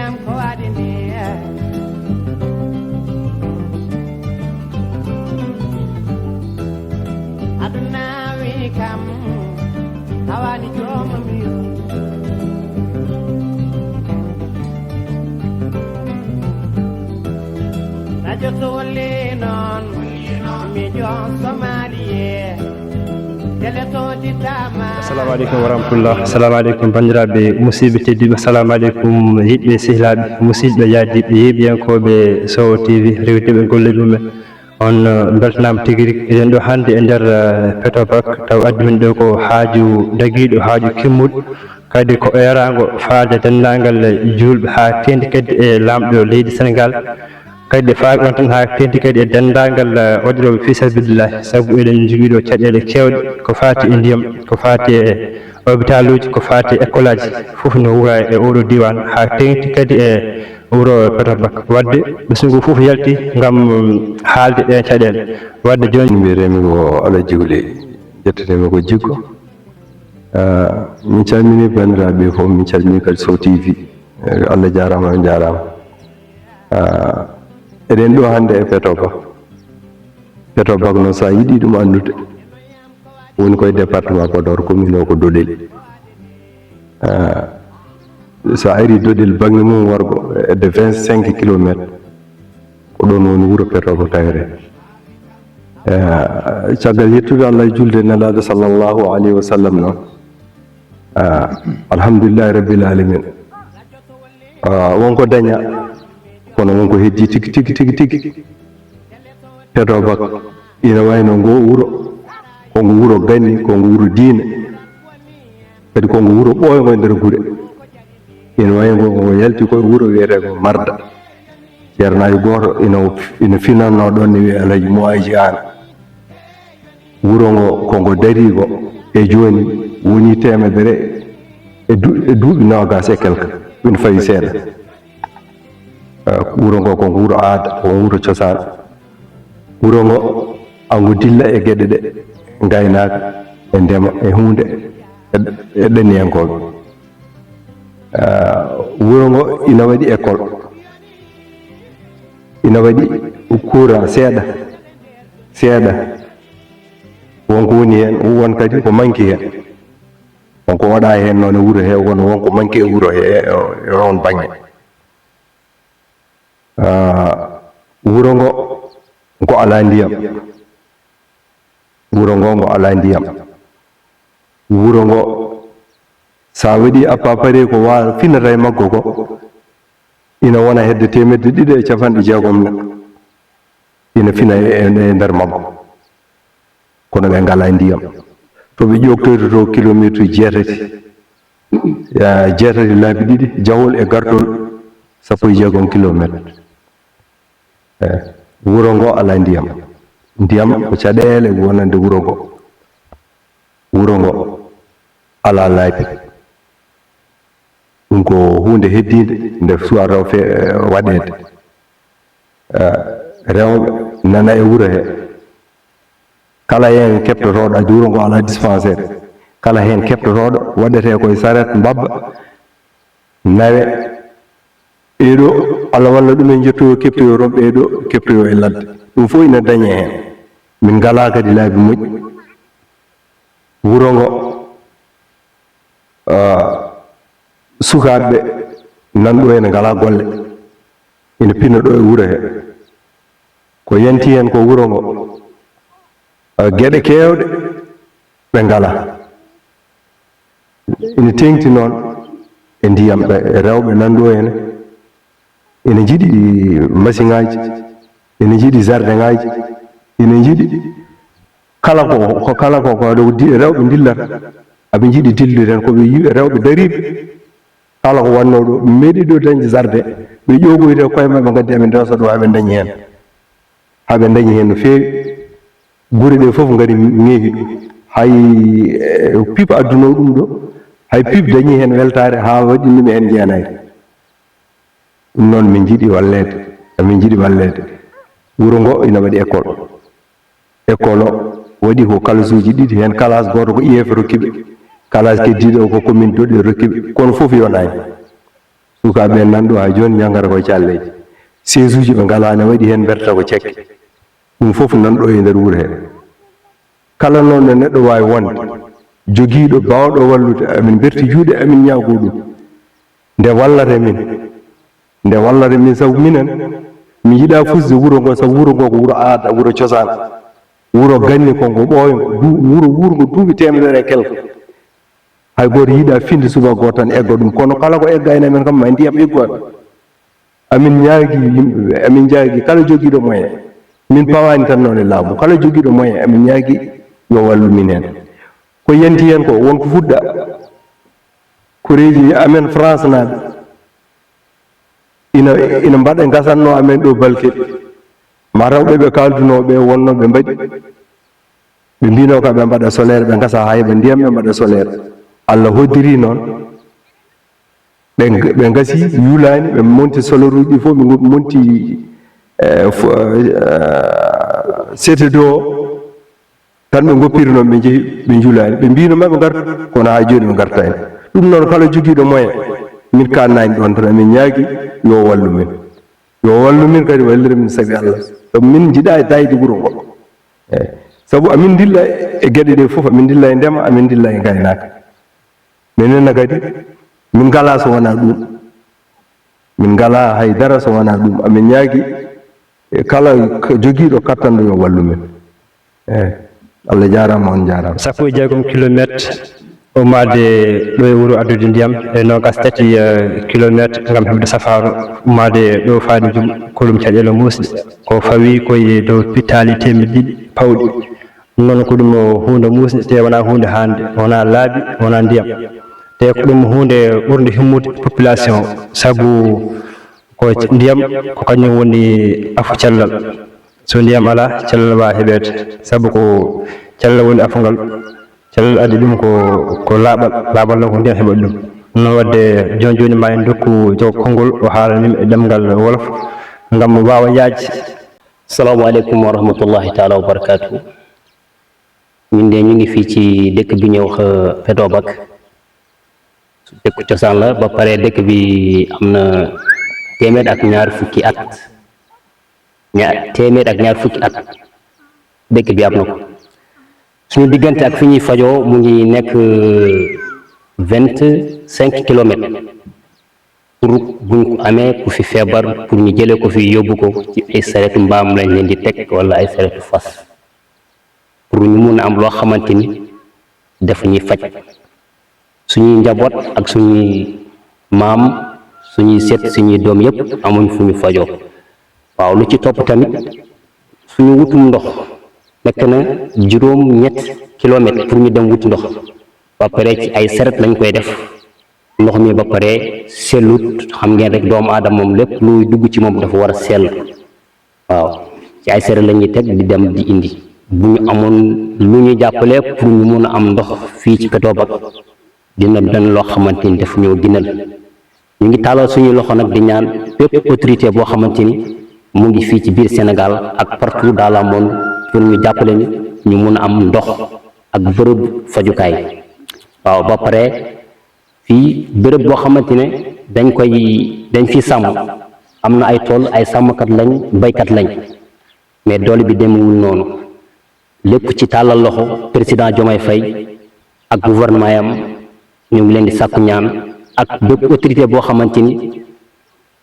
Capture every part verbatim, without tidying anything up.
Ko waɗi ni, aduna wi kam, hawani jooma mi. Rajo Sowole noon, mi joom Somaliye. Télé to di tama. Assalamu aleykum wa rahmatullah. Assalamu aleykum, banndiraaɓe musidɓe tedduɓe. Assalamu aleykum, yiɗɓe, sehilaaɓe, musidɓe, yaadiiɓe, yeeɓiyankooɓe Sow T V, rewtiiɓe golle ɗumen. On, eh, mbeltanaama tigi rigi. Eɗen ɗo hannde e nder, eh, Petrobac, taw addi men ɗo ko haaju dagiiɗo, haaju kimmuɗo. Kadi ko eeraango faade denndaangal juulɓe haa teeŋti kadi e laamɗo leydi Senegaal. Kadi faade on tan haa teeŋti kadi e denndaangal, eh, waɗirooɓe fii sabilillahi, sabu eɗen njogii ɗo caɗeele keewɗe ko faati e ndiyam, ko faati e hôpitaluuji, ko faati e école aji, fof no wuura e oɗo diiwaan, haa teeŋti kadi e wuro Petrobac. Waɗde ɓesngu fof yalti ngam haalde ɗeen caɗeele. Waɗde jooni. Mbiyetee-mi ko Alaji Wuli, njettetee-mi ko Jiggo. Ah, min calminii banndiraaɓe fof, min calminii kadi Sow T V. Eh, Allah jaaraama, on njaaraama. Ah, eɗen ɗo hannde e Petrobac. Petrobac noon, so a yiɗii ɗum anndude, woni koye département Podor, commune o ko Dodel. Ah, so a arii Dodel, baŋnge mum worgo, hedde vingt-cinq kilomètres, ko ɗoon woni wuro Petrobac tawetee. Eh, caggal yettude Allah e julde Nelaaɗo sallallahu alayhi wa sallam noon, ah, alhamdulillahi rabbil alamin. Ah, wonko dañaa, kono wonko heddii tigi, tigi, tigi, tigi. Petrobac ina wayno ngo wuro, ko ngo wuro ganni, ko ngo wuro diine. Kadi ko ngo wuro ɓooyngo e nder gure. Ina wayi ngo, ngo yalti koye wuro wiyetee ngo Marda. Ceerno hay gooto ina, ina finannoo ɗoon, ne wiyee Alaji Moaji Aan. Wuro ngo, ko ngo darii ko e jooni woni teemedere e du-, e duuɓi noogaas e quelque, ina fawi seeɗa. Eh, wuro ngo ko ngo wuro aada, ko ngo wuro cosaan. Wuro ngo, ango dilla e geɗe ɗe, ngaynaaka, e ndema, e huunde, e, e ɗanniyankooɓe. Eh, wuro ngo ina waɗi école, ina waɗi courant seeɗa, seeɗa. Won ko woni heen, won kadi ko manki heen. Won ko waɗaa heen noon e wuro he, kono won ko manki e wuro he, e, e oon baŋnge. Ah, wuro ngo, ngo alaa ndiyam. Wuro ngo, ngo alaa ndiyam. Wuro ngo, so a waɗii à peu près ko wa-, finata e maggo ko, ina wona hedde teemedde ɗiɗi e capanɗe jeegom ne. Ina fina e, e, e nder maggo. Kono ɓe ngalaa ndiyam. To ɓe ƴoogtoyta to, kilometre jeetati. Ya, jeetati laabi ɗiɗi, jahol e gartol, sappo e jeegom kilometre. Eh, wuro ngo alaa ndiyam. Ndiyam ko caɗeele wonande wuro ngo. Wuro ngo alaa laabi. Ɗum ko huunde heddiinde nde suwata o fe-, waɗeede. Eh, rewɓe nana e wuro he. Kala heen keɓtotooɗo, addi wuro ngo alaa dispensaire. Kala heen keɓtotooɗo, waɗetee koye saret, mbabba, nawe. Ɓee ɗo, Allah walla ɗum en, njettoyo keɓtoyo toon, ɓee ɗo keɓtoyo e ladde. Ɗum fof ina dañee heen. Min ngalaa kadi laabi moƴƴi. Wuro ngo, ah, sukaaɓe nan ɗo ene ngalaa golle. Ina pina ɗo e wuro he. Ko yanti heen ko wuro ngo, ah, geɗe keewɗe ɓe ngalaa. Ina teeŋti noon e ndiyam, ɓe, e rewɓe nan ɗo ene. Ina njiɗi masiŋaaji, ina njiɗi jardin ŋaaji, ina njiɗi kala ko, ko kala ko, ko ɗo di-, rewɓe ndillata. Aɓe njiɗi dillude heen, ko ɓe yimɓe rewɓe dariiɓe. Kala ko wannoo ɗo, ɓe meeɗi ɗo dañde jardin, ɓe ƴoogoyde koye maɓɓe, ngaddi aɓe ndeesa ɗo, aɓe ndañi heen. Haa ɓe ndañi heen no feewi. Gure ɗe fof ngari ŋeehi ɗum. Hay, eh, pip adduno ɗum ɗo, hay pip dañi heen weltaare haa waɗi ɗum heen jeenayde. Ɗum noon min njiɗi walleede, min njiɗi walleede. Wuro ngo ina waɗi école. École o waɗi ko kalasuuji ɗiɗi, heen kalas gooto ko I F rokki ɓe, kalas keddiiɗo o ko commune Dodel rokki ɓe, kono fof yonaani. Sukaaɓe en nan ɗo haa jooni, ñaŋara ko e calleeji. Seesuuji ɓe ngalaa ne waɗi heen, mberta ko cekke. Ɗum fof nan ɗo e nder wuro hee. Kala noon ɗo neɗɗo waawi wonde, jogiiɗo, baawɗo wallude, amin mberti juuɗe, amin ñaagoo ɗum. Nde wallata min. Nde wallata min, sabu minen, mi yiɗaa fusde wuro ngo, sabu wuro ngo ko wuro aada, wuro cosaan. Wuro ganni ko ngo ɓooyngo, du-, wuro wuurngo duuɓi teemedere e quelque. Hay gooto yiɗaa finde subaka gooto tan egga ɗum. Kono kala ko egga ene men kam, ma ndiyam eggu amen. Amin ñaagi yimɓe ɓe, amin ñaagi kala jogiiɗo moyen. Min pawaani tan noon e laamu. Kala jogiiɗo moyen, amin ñaagi yo wallu min heen. Ko yanti heen ko, won ko fuɗɗa. Koreeji amen France naaɓe ina, ina mbaɗa, ngasatnoo amen ɗo balkel. Mataw ɓe, ɓe kaaldunoo ɓe, wonnoo ɓe mbaɗi. Ɓe mbinoo ka ɓe mbaɗa solaire, ɓe ngasa haa heɓa ndiyam, ɓe mbaɗa solaire. Allah hoddiri noon. Ɓe, ɓe ngasi, yulaani, ɓe monti solaire uji ɗi fof, ɓe ngo-, monti, eh, fo-, eh, seetude o. Tan ɓe ngoppiri noon, ɓe njehi, ɓe njulaani. Ɓe mbino ma ɓe ngarta, kono haa jooni ɓe ngartaani. Ɗum noon, kala jogiiɗo moyen, min kaannaani ɗoon tan, amin ñaagi yo wallu min. Yo wallu min kadi, wallira min sabi Allah. Sabu min njiɗaa e daayde wuro ngo. Eey. Sabu amin ndilla e geɗe ɗe fof, amin ndilla e ndema, amin ndilla e ngaynaaka. Minen ne kadi, min ngalaa so wonaa ɗum. Min ngalaa hay dara so wonaa ɗum. Amin ñaagi e kala ko jogiiɗo kattanɗo yo wallu min. Eey, Allah jaaraama, on njaaraama. Sappo e jeegom kilomeetre ummaade ɗo e wuro addude ndiyam, e noogaas tati, eh, kilomeetre ngam heɓde safaaru ummaade ɗo faade Jum, ko ɗum caɗeele muusɗe. Ko fawii ko e dow pittaali teemedde ɗiɗi pawɗi. Ɗum noon ko ɗum huunde muusde, te wonaa huunde haaɗnde, wonaa laabi, wonaa ndiyam. Te ko ɗum huunde ɓurnde himmude population, sabu ko ndiyam ko kañum woni afu cellal. So ndiyam alaa, cellal waawaa heɓeede, sabu ko cellal woni afu ngal. Cellal addi ɗum ko, ko laaɓal, laaɓal noon ko ndiyam heɓata ɗum. Ɗum noon waɗde jooni jooni ma en ndokku jokko konngol, o haalana min e ɗemngal Wolof, ngam waawa yaajde. Salaamu aleykum wa rahmatullahi taala wa barakaatu. Ñun de ñu ngi fii ci dëkk bi ñuy wax, euh, Petobak. Dëkk cosaan la, ba pare dëkk bi am na téeméer ak ñaar fukki at. Ña-, téeméer ak ñaar fukki at dëkk bi am na ko. Suñu diggante ak fi ñuy fajoo mu ngi nekk, euh, vingt-cinq kilomètres. Pour buñ ko amee, ku fi feebar, pour ñu jëlee ko fi, yóbbu ko ci ay saretu mbaam lañ leen di teg, wala ay saretu fas, pour ñu mun a am loo xamante ni daf ñuy faj. Suñuy njaboot ak suñuy maam, suñuy set, suñuy doom yépp amuñ fu ñu fajoo. Waaw, lu ci topp tamit, suñu wutum ndox nekk na juróom ñett kilomètre pour ñu dem wuti ndox. Ba pare ci ay saret lañ koy def. Ndox mi ba pare sellut, xam ngeen rek doomu aadama moom lépp luy dugg ci moom dafa war a sell. Waaw, ci ay saret la ñuy teg di dem di indi. Bu ñu amoon lu ñu jàppale pour ñu mun a am ndox fii ci Petobak, dina doon loo xamante ni daf ñoo gënal. Ñu ngi tàllal suñuy loxo nag di ñaan bépp autorité boo xamante ni mu ngi fii ci biir Sénégal ak partout dans le monde pour ñu jàppale ñu, ñu mun a am ndox ak bërëb fajukaay. Waaw, ba pare fii bërëb boo xamante ne dañ koy, dañ fi sàmm, am na ay tool, ay sàmmkat lañ, baykat lañ, mais doole bi demewul noonu. Lépp ci tàllal loxo président Diomaye Faye ak gouvernement yam, ñu ngi leen di sàkku ñaan ak bépp autorité boo xamante ni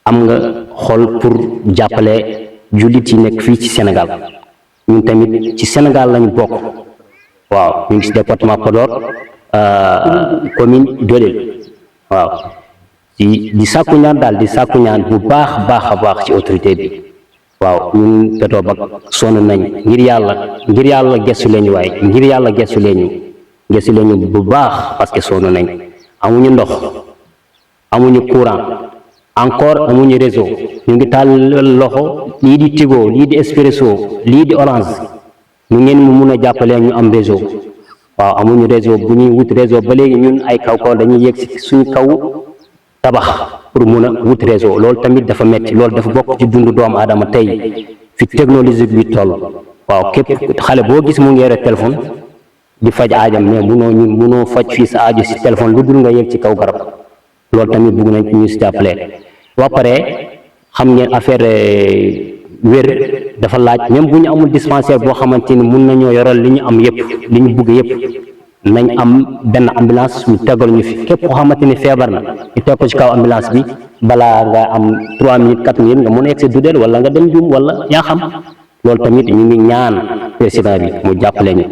am nga xol pour jàppale jullit yi nekk fii ci Sénégal. Ñun tamit ci Sénégal lañu bokk. Waaw, ñu ngi ci département Podor, euh, commune Dodel. Waaw, di, di sàkku ñaan daal, di sàkku ñaan bu baax, baax a baax ci autorité bi. Waaw, ñun Petobak sonn nañ. Ngir Yàlla, ngir Yàlla, gestu leen ñu waaye, ngir Yàlla, gestu leen ñu, gestu leen ñu bu baax, parce que sonn nañ. Amuñu ndox, amuñu courant, encore amuñu réseau. Ñu ngi taal loxo lii di Tigo, lii di Expresso, lii di Orange. Nu ngeen mu mun a jàppalee ñu am réseau. Waaw, amuñu réseau. Bu ñuy wut réseau ba léegi, ñun ay kaw kaw dañuy yegg si suñu kaw tabax pour mun a wut réseau. Loolu tamit dafa metti. Loolu dafa bokk ci dundu doomu aadama tey, fi technologie bi toll. Waaw, képp xale boo gis mu ngi yore téléphone di faj aajam, mais munoo, ñun munoo faj fii sa aajo si téléphone lu dul nga yegg ci kaw garab. Loolu tamit bëgg nañ ko ñu si jàppale. Ba pare, xam ngeen, affaire wér dafa laaj, même bu ñu amul dispensaire boo xamante ni mun nañoo yoral li ñu am yëpp, li ñu bëgg yëpp, nañ am benn ambulance ñu tegal ñu fi. Képp koo xamante ni feebar na, ñu teg ko ci kaw ambulance bi, balaa nga am trois minutes, quatre minutes, nga mun a egg sa Duudel wala nga dem Jum wala yaa xam. Loolu tamit ñu ngi ñaan président bi mu jàppale ñu.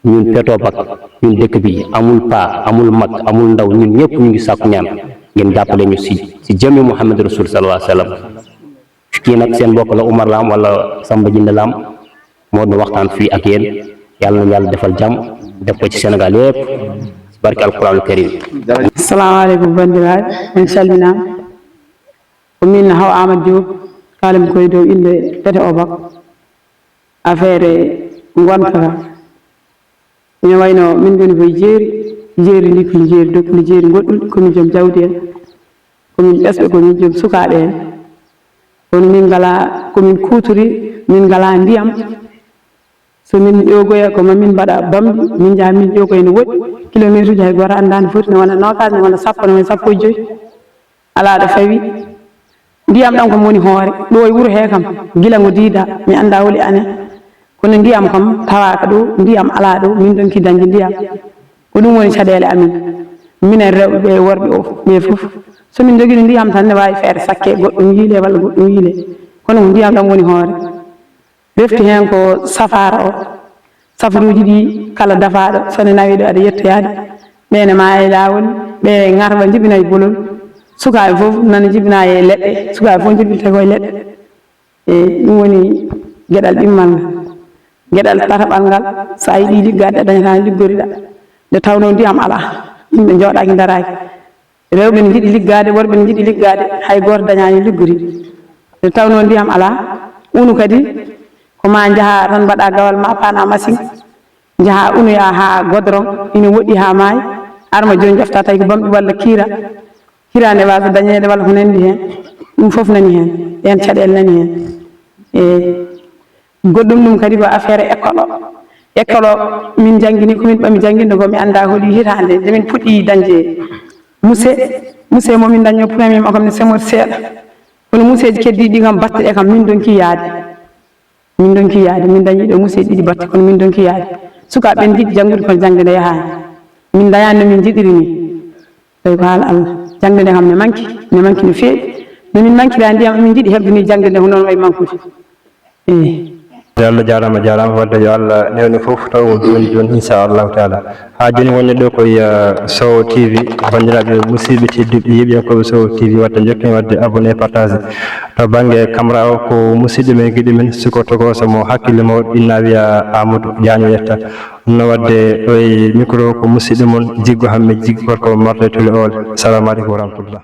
Ñun Petobak, ñun dëkk bi, amul paa, amul mag, amul ndaw, ñun ñëpp ñu ngi sàkku ñaan ngeen jàppale ñu si si jëmmi Muhammad Rasul sallallahu alayhi wa sallam. Kii nag seen mbokk la, Umar Lam wala Samba Jinde Lam, moo doon waxtaan fii ak yéen. Yàlla na Yàlla defal jàmm, def ko ci Sénégal yëpp, barke Alquranul Karim. Assalamu aleykum, banndiraaɓe, on calminaama. Ko min Hawa Amadou Diop, kaalam koye dow innde Petobak. Affaire ngonka ka, ina wayno min ngoni koye jeeri. Jeeri ndi ko jeeri dokkundi, jeeri goɗɗundi, komin joom jawdi en, komin ɓesɓe, komin joom sukaaɓe en. Kono min ngala komin kuutori, min ngala ndiyam. So min ƴoogoya ko ma min mbaɗa bamɗi, min njaha min ƴoogoya no woɗɗi, kilometre uji hay gooto anndaa no foti, ne wona noogaas, ne wona sappo, ne wona sappo e joyi. Alaa ɗo fawi. Ndiyam ɗam kam woni hoore. Ɗo e wuro hee kam, gila ngo diida, mi anndaa holi ane. Kono ndiyam kam tawaaka ɗo, ndiyam alaa ɗo, min ndonki dañde ndiyam. Ko ɗum woni caɗeele amin. Minen rewɓe ɓe, worɓe o, ɓe fof. So min njogino ndiyam tan, ne waawi feere sakke, goɗɗum yiile walla goɗɗum yiile. Kono ko ndiyam ɗam woni hoore. Refti heen ko safaara o. Safaruuji ɗi kala dafaaɗo, so ne nawii ɗo aɗa yettoyaade. Ɓe ne maa e laawol, ɓe ŋarɓa njibina e bolol. Sukaaɓe fof nana njibina e leɗɗe, sukaaɓe fof njibinta ko e leɗɗe. E ɗum woni geɗal ɗimmal ngal. Geɗal tataɓal ngal, so a yiɗi liggaade, a dañataa liggoriɗa. Nde tawnoo ndiyam alaa, yimɓe njooɗaaki ndaraaki. Rewɓe ne njiɗi liggaade, worɓe ne njiɗi liggaade, hay gooto dañaani liggori. Nde tawnoo ndiyam alaa, unu kadi ko ma njaha tan mbaɗa gawal ma paana machine, njaha unoya haa godorong, ina woɗɗi haa maayi, arma jooni jofta tawi ko bamɗi walla kiira. Hiraande waawa dañeede walla ko nanndi heen, ɗum fof nani heen, ɗeen caɗeele nani heen. E goɗɗum ɗum kadi ko affaire école o. École o, min njanngini, ko min ɓami jannginde ko, mi anndaa holi hitaande nde min puɗɗi dañde muse. Muse mo min dañno premier o kam ne semooti seeɗa. Kono museeji keddiiɗi ɗi kam batte ɗe kam min ndonki yaade. Min ndonki yaade, min dañi ɗo museeji ɗiɗi batte, kono min ndonki yaade. Sukaaɓe ɓe njiɗi janngude kono jaŋde nde yahaani. Min ndañaani no min njiɗiri ni. Tawi ko haala Allah. Jaŋde nde kam ne manki, ne manki no feewi. No min mankira ndiyam, min njiɗi heɓde ni jaŋde nde ko noon wayi mankude. Eyi. Yo Allah jaaraama, jaaraama. Wadde yo Allah newne fof, taw ko jooni jooni, inchallahu taala. Haa jooni wonde ɗo koye Sowo T V, banndiraaɓe musidɓe tedduɓe, yeeɓiyankooɓe Sowo T V, wadde njokken wadde abonné, partagé. To bannge caméra o ko musidɗo men, giɗo men, suko tokooso mo hakkille mawɗo, inna wiya Amadou Diagne o yetta. No wadde ɗo e micro ko musidɗo mon Jiggo Hammet Jiggo, gorko marɗo e tule oole. Salamu aleykum wa rahmatullah.